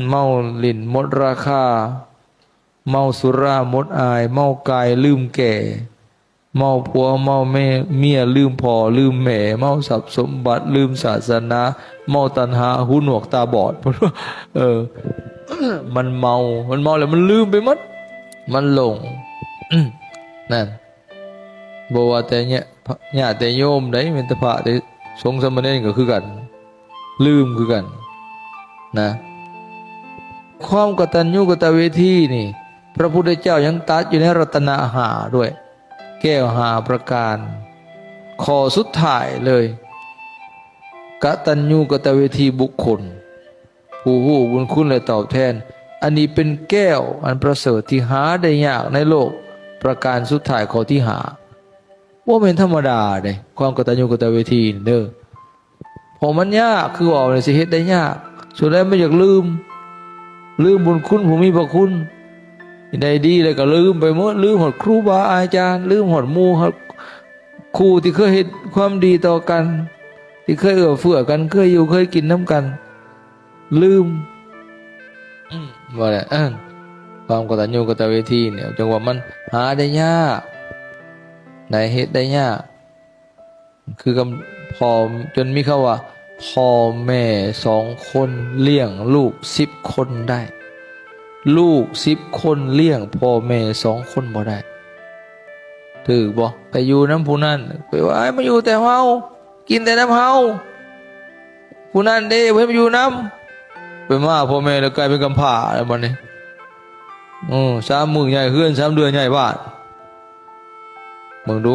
ເມົາຫຼິ້ນໝົດລາຄາ, ເມົາສຸລາໝົດອາຍ, ເມົາກາຍລືມແກ່, ເມົາຜົວເມົາເມຍລືມພໍ່ລືມແມ່, ເມົາຊັບສົມບັດລືມສາສະໜາ, ເມົາຕັນຫາຫູໜວກຕາບອດ. ເອີ ມັນເມົາ, ມັນເມົາແລ້ວມັນລືມໄປໝົດ, ມັນຫຼົງ ນັ້ນ. ບໍ່ວ່າແຕ່ຍະ ຍາດແຕ່ໂຍມໃດ, ແມ່ນແຕ່ພະເດ, ສົງສາມະເນນກໍຄືກັນ, ລືມຄືກັນນະ. ຄວາມກະຕັນຍູກະຕະເວທີນີ້ ພະພຸດທະເຈົ້າຍັງຕັດຢູ່ໃນລັດຕະນະຫ້າດ້ວຍ, ແກ້ວຫ້າປະການ. ຂໍ້ສຸດທ້າຍເລີຍ, ກະຕັນຍູກະຕະເວທີບຸກຄົນ ຜູ້ຮູ້ບຸນຄຸນ ແລະ ຕອບແທນ. ອັນນີ້ເປັນແກ້ວອັນປະເສີດທີ່ຫາໄດ້ຍາກໃນໂລກ, ປະການສຸດທ້າຍຂໍ້ທີຫ້າ. ບໍ່ແມ່ນທຳມະດາເດ້ ຄວາມກະຕັນຍູກະຕະເວທີນີ້ເດີ, ເພາະມັນຍາກ, ຄືເວົ້ານີ້ ຊິເຮັດໄດ້ຍາກ. ສ່ວນໃຫຍ່ມັນຢາກລືມ, ລືມບຸນຄຸນຜູ້ມີພະຄຸນ, ໄດ້ດີແລ້ວກໍລືມໄປໝົດ, ລືມຮອດຄູບາອາຈານ, ລືມຮອດໝູ່ຮອດຄູ່ທີ່ເຄີຍເຮັດຄວາມດີຕໍ່ກັນ, ທີ່ເຄີຍເອື້ອເຟື້ອກັນ, ເຄີຍຢູ່ເຄີຍກິນນຳກັນ. ລືມ ອືມ ວ່າແຫຼະ ຄວາມກະຕັນຍູກະຕະເວທີນີ້ ຈັ່ງວ່າມັນຫາໄດ້ຍາກ, ໄດ້ເຮັດໄດ້ຍາກ. ຄືກັບພໍ່ ຈົນມີຄຳວ່າ ພໍ່ແມ່ສອງຄົນລ້ຽງລູກສິບຄົນໄດ້, ລູກສິບຄົນລ້ຽງພໍ່ແມ່ສອງຄົນບໍ່ໄດ້. ຖືກບໍ່? ໄປຢູ່ນຳຜູ້ນັ້ນ, ໄປວ່າ ໃຫ້ມາຢູ່ແຕ່ເຮົາ, ກິນແຕ່ນຳເຮົາ. ຜູ້ນັ້ນເດ້ ບໍ່ໃຫ້ມາຢູ່ນຳ, ໄປມາພໍ່ແມ່ແລ້ວກາຍເປັນກຳພ້າແລ້ວບັດນີ້. ເອີ ສາມມື້ຍ້າຍເຮືອນ, ສາມເດືອນຍ້າຍບ້ານ. ເບິ່ງດູ,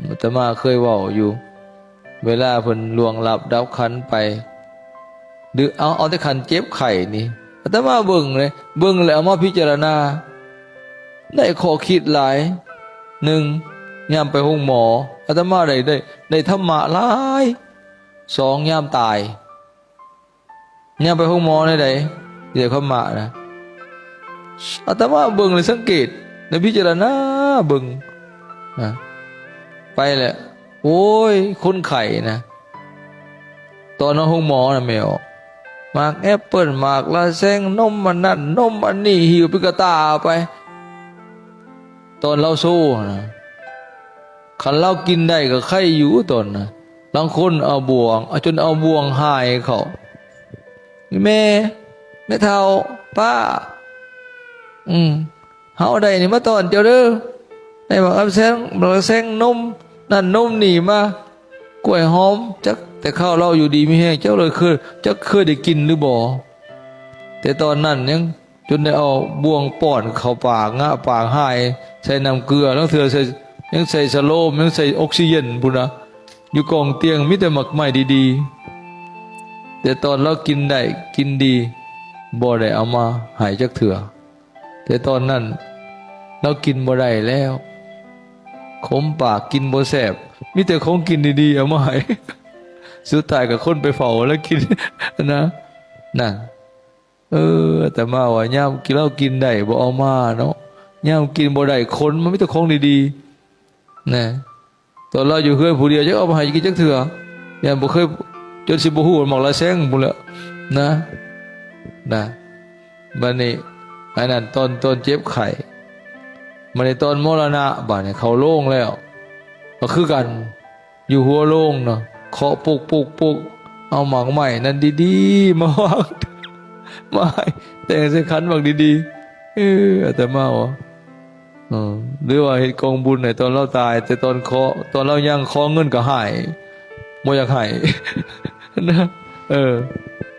ອາດຕະມາເຄີຍເວົ້າຢູ່, ເວລາເພິ່ນລ່ວງລັບດັບຂັນໄປ, ຫຼື ເອົາ, ເອົາແຕ່ຂັນເຈັບໄຂ້ນີ້, ອາດຕະມາເບິ່ງເດ້, ເບິ່ງແລ້ວເອົາມາພິຈາລະນາ, ໄດ້ຂໍ້ຄິດຫຼາຍ. ໜຶ່ງ, ຍາມໄປໂຮງໝໍ, ອາດຕະມາໄດ້, ໄດ້, ໄດ້ທຳມະຫຼາຍ. ສອງ, ຍາມຕາຍ, ຍາມໄປໂຮງໝໍແນວໃດ? ເອີ ຄຳວ່ານະ ອາດຕະມາເບິ່ງ ແລະ ສັງເກດ ແລະ ພິຈາລະນາເບິ່ງນະ, ໄປແລ້ວ ໂອ້ຍ ຄົນໄຂ້ນະ ຕອນນອນໂຮງໝໍນະ ແມ່ອອກ ໝາກແອັບເປິ້ນ ໝາກລະແຊງ ນົມອັນນັ້ນ ນົມອັນນີ້ ຫິ້ວປິກກະຕາໄປ ຕອນລາວໂຊຫັ້ນນະ. ຄັນລາວກິນໄດ້ກໍໄຄຢູ່ຕອນນະ, ລາງຄົນເອົາບ່ວງ, ເອົາ, ຈົນເອົາບ່ວງຫາຍເຂົາ. ແມ່, ແມ່ເຖົ້າ, ປ້າ, ອືມ, ເຮົາໄດ້ນີ້ມາຕ້ອນເຈົ້າເດີ, ໄດ້ໝາກລະແຊງ, ໝາກລະແຊງ, ນົມນັ້ນນົມນີ້ມາ, ກ້ວຍຫອມ, ຈັກແຕ່ຄາວລາວຢູ່ດີມີແຮງ, ເຈົ້າເລີຍເຄີຍ, ຈັກເຄີຍໄດ້ກິນຫຼືບໍ່? ແຕ່ຕອນນັ້ນຍັງ ຈົນໄດ້ເອົາບ່ວງປ້ອນເຂົ້າປາກ, ງະປາກຫາຍໃສ່ນ້ຳເກືອ, ລາງເທື່ອໃສ່, ຍັງໃສ່ສະໂລມ, ຍັງໃສ່ອົກຊີເຢັນພຸ້ນນະ, ຢູ່ກ້ອງຕຽງມີແຕ່ໝາກໄມ້ດີໆ. ແຕ່ຕອນລາວກິນໄດ້ກິນດີ, ບໍ່ໄດ້ເອົາມາໃຫ້ຈັກເທື່ອ. ແຕ່ຕອນນັ້ນລາວກິນບໍ່ໄດ້ແລ້ວ, ຂົມປາກ, ກິນບໍ່ແຊບ, ມີແຕ່ຂອງກິນດີໆເອົາມາໃຫ້. ສຸດທ້າຍກໍຄົນໄປເຝົ້າແລ້ວກິນນະ, ນັ້ນ. ເອີ ອາດຕະມາວ່າ ຍາມກິນ ເຮົາກິນໄດ້ບໍ່ເອົາມາເນາະ, ຍາມກິນບໍ່ໄດ້ຂົນ, ມັນມີແຕ່ຂອງດີໆນະ. ຕອນລາວຢູ່ເຮືອນຜູ້ດຽວ ຈັກເອົາມາໃຫ້ກິນຈັກເທື່ອ, ຢ້ານບໍ່ເຄີຍ, ຈົນຊິບໍ່ຮູ້ໝາກລະແຊງພຸ້ນແຫຼະນະ, ນະ. ບັດນີ້ ອັນນັ້ນຕອນ, ຕອນເຈັບໄຂ້, ບັດນີ້ຕອນມໍລະນະ, ບາດນີ້ເຂົ້າໂລງແລ້ວ ກໍຄືກັນ. ຢູ່ຫົວໂລງເນາະ, ເຄາະປຸກໆໆ ເອົາໝາກໄມ້ນັ້ນດີໆມາວາງ ມາໃຫ້, ແຕ່ງໃສ່ຂັນໝາກດີໆ. ເອີ ອາດຕະມາວ່າ ເອີ ຫຼືວ່າເຮັດກອງບຸນໃຫ້ຕອນລາວຕາຍ, ແຕ່ຕອນເຄາະ, ຕອນລາວຍັງເຄາະເງິນກໍໃຫ້, ບໍ່ຢາກໃຫ້ນະ. ເອີ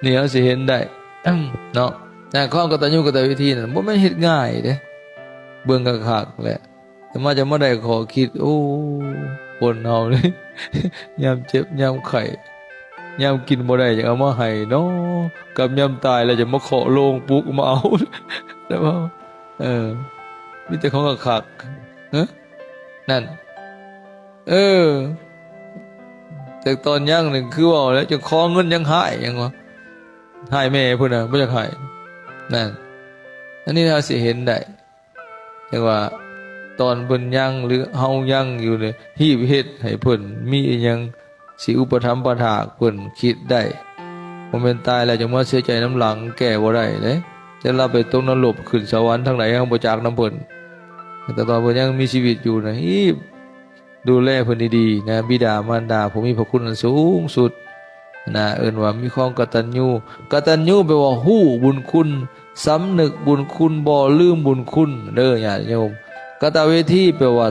ນີ້ເຮົາຊິເຫັນໄດ້ເນາະ, ແຕ່ຄວາມກະຕັນຍູກະຕະເວທີນັ້ນ ບໍ່ແມ່ນເຮັດງ່າຍເດ້, ເບິ່ງຄັກໆແຫຼະ. ແຕ່ມາຈະມາໄດ້ຂໍ້ຄິດ, ໂອ້ ຄົນເຮົານີ້ ຍາມເຈັບຍາມໄຂ້ ຍາມກິນບໍ່ໄດ້ ຢາກເອົາມາໃຫ້ເນາະ, ກັບຍາມຕາຍແລ້ວຈະມາເຄາະໂລງປຸກມາເອົາ. ແຕ່ວ່າ ເອີ ມີແຕ່ຂອງຄັກໆ ເອີ ນັ້ນ ເອີ ແຕ່ຕອນຍັງນີ້ຄືເວົ້າແລ້ວ ຈະຂໍເງິນຍັງຮ້າຍ ຫຍັງວະ, ຮ້າຍແມ່ພຸ້ນນະ, ບໍ່ຢາກໃຫ້. ນັ້ນ ອັນນີ້ເຮົາຊິເຫັນໄດ້. ຈັ່ງວ່າຕອນເພິ່ນຍັງ ຫຼື ເຮົາຍັງຢູ່ນີ້ ຮີບເຮັດໃຫ້ເພິ່ນມີອີ່ຫຍັງຊິອຸປະຖຳປະຖາກເພິ່ນ, ຄິດໄດ້, ເພ ບໍ່ແມ່ນຕາຍແລ້ວຈັ່ງມາເສຍໃຈນຳຫຼັງ ແກ້ບໍ່ໄດ້ເດ້. ແຕ່ລາວໄປຕົກນະລົກຂຶ້ນສະຫວັນທາງໃດ ເຮົາບໍ່ຈັກນຳເພິ່ນ. ແຕ່ຕອນເພິ່ນຍັງມີຊີວິດຢູ່ນະ ຮີບດູແລເພິ່ນດີໆນະ ບິດາມານດາຜູ້ມີພະຄຸນອັນສູງສຸດນະ ເອີ້ນວ່າມີຄວາມກະຕັນຍູ. ກະຕັນຍູແປວ່າຮູ້ບຸນຄຸນ, ສຳນຶກບຸນຄຸນ, ບໍ່ລືມບຸນຄຸນເດີຍາດໂຍມ. ກະຕະເວທີແປວ່າ